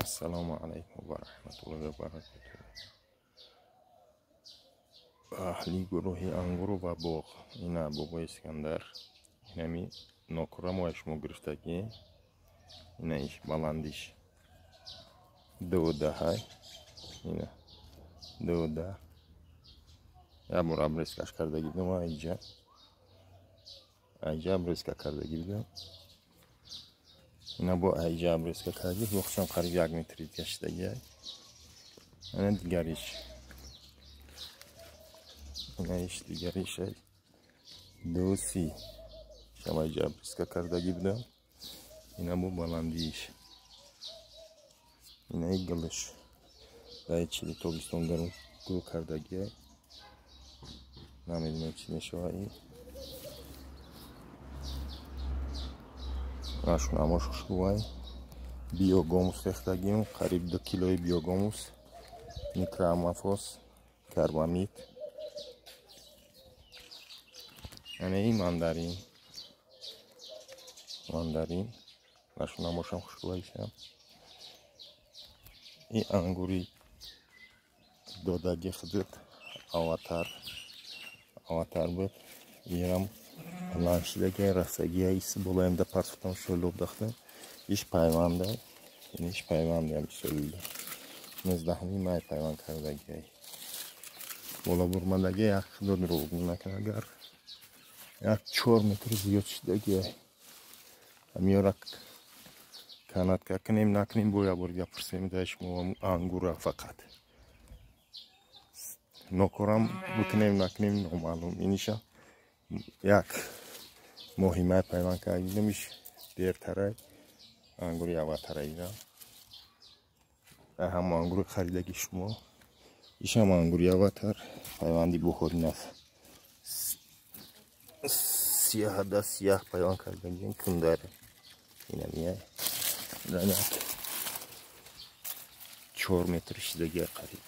Ассалому алайкум ва раҳматуллоҳи ва баракатуҳ. Аҳли гурӯҳи ангуру ва боғ. Ина бобои Искандар. Инами нокура моя шумо гирифтагӣ. Ина иш баландиш 2.10. Ина 2.10. Як бор обрезкаш кардагӣ будам айҷа. Айҷа обрезка кардагӣ будам. Ина бо айҷа обрезка кардагӣ, боғчам қариб 1 метр гаштагӣ. Ана дигариш. Ина иш дигариш 2.30. Шам айҷа обрезка кардагӣ будам. Ина бо баландииш. Ина и гулш. Дай чили тобистон дарун гул кардагӣ. Намедонам чӣ мешавад ин. Ашунамош хушбувай. Биогумус рехтагим, қариб 2 килои биогумус, нитроамофос, карбамид. Ана ин мандарин. Мандарин. Ашунамошам хушбувайшам. Ин ангури додаги худат аватар. Аватар буд. Ирам ланшидаги расаги ис болоямда партофтам шӯлоб дахтам. Иш пайванда, иш пайвандаям солида. 19 май пайванд кардаги. Боло бурмадаги як дод рӯг накард. Як 4 метр зиёд шидаги. Ҳамиёра канатка кунем накунем бо як бор дига пурсем дай шумо ангура фақат. Нокорам бикунем накунем номаълум. Иниша як моҳи май пайванд кардем, иш дертарай ангури аввалтарайда. Ҳама ангури харидаги шумо. Иш ҳама ангури аввалтар пайванди бухорин аст. Сияҳда сияҳ пайванд кардагим кундар. Инамия. 4 метр шидаги қариб.